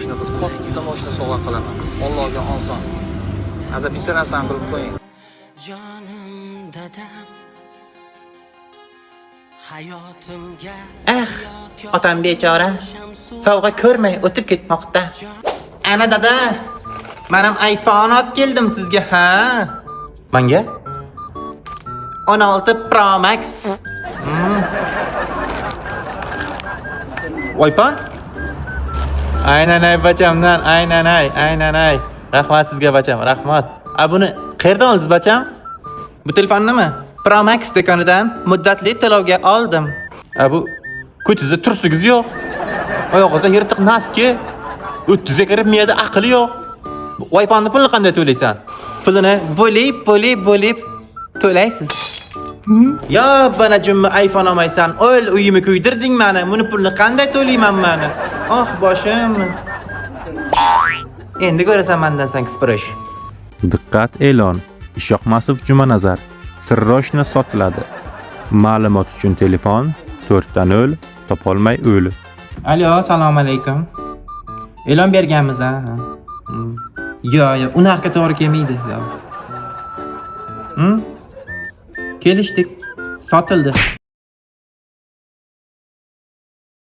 Shunaqa katta moshina sovg'a qilaman. Allohga oson. Hozir bitta narsani bilib qo'ying. Jonim dadam, hayotimga. Ah, otam bechora sovg'a ko'rmay o'tib ketmoqda. Ana dada, manam iPhone olib keldim sizga, ha? Manga? 16 Pro Max. iPhone? Aynan ay bachamdan, aynan ay, aynan ay. Rahmat sizga bacham, rahmat. A buni qayerdan oldingiz, bacham? Bu telefonnimi? Pro Max do'konidan muddatli to'lovga oldim. A bu ko'changizda tursigingiz yo'q. Oyog'ingizda yirtiq носки. 30 ga kirib miyada aqli yo'q. Bu iPhone'ni pulini qanday to'laysan? Pulini bo'lib, bo'lib, bo'lib to'laysiz. Yo, bana jumma iPhone olmaysan. O'l, uyimni kuydirding mani. Buni pulini qanday to'layman mani? Oh, boshim. Endi ko'rasan mandan san kipirish. Diqqat, e'lon! Ishoqmasov Jumanazar срочно sotiladi. Ma'lumot uchun telefon 4 0 topolmay o'l. Alo, assalomu alaykum. E'lon berganmiz, ha? Yo, yo, u narxga to'g'ri kelmaydi, yo. Kelishdik. Sotildi.